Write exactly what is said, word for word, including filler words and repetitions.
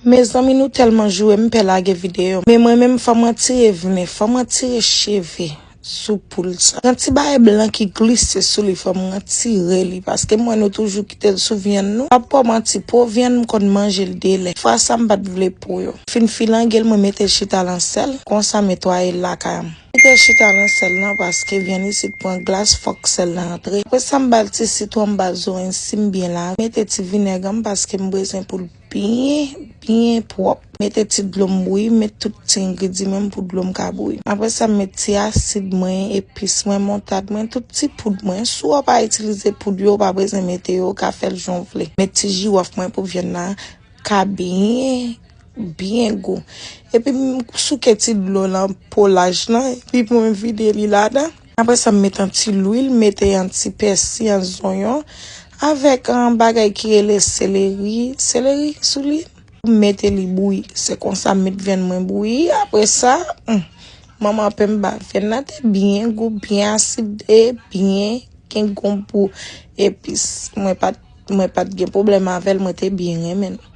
Mezanmi, nou tèlman joure, m pè lage videyo. Men mwen menm, fò m retire vnen, fò m retire cheve sou poul sa. Gen ti bagay blan ki glise sou li, fò m retire li, paske m wè nou toujou kite l sou vyann nou. M p ap ba w manti, po vyann m konn manje l de lè. Fwa sa m pa t vle po yo. Fin filange l, mwen mete l chita lan sèl, konsa m netwaye l lakay mwen. Mete l chita lan sèl lan, paske vyann isit pran glas, fòk sèl lan antre. Apre sa, m ba l ti sitwon, m ba l zoranj si m byen lave. Mete ti vinèg an m, paske m bezwen pou l byen, byen pwòp. Mete ti dlo m bouyi, met tout ti engredyan mwen pou dlo m ka bouyi. Apre sa, m met ti asid mwen, epis mwen, montad mwen, tout ti poud mwen. Si w pa itilize poud yo, w pa bezwen mete yo, w ka fè l jan w vle. Met ti jiwòf mwen pou vyann nan ka byen, byen gou. Epi m souke ti dlo lan polaj lan, epi mwen vide li ladan. Apre sa, m met yon ti lwil, mete yon ti pèsi, yon zonyon, avèk yon bagay ki rele seleri, seleri sou li. M mete li bouyi. Se konsa m met vyann mwen bouyi. Apre sa, hmm, manman pè m ba vyann nan te byen gou, byen asid e byen gen gon pou epis. Mwen pa t, mwen pa t gen pwoblèm avè l, mwen te byen renmen l.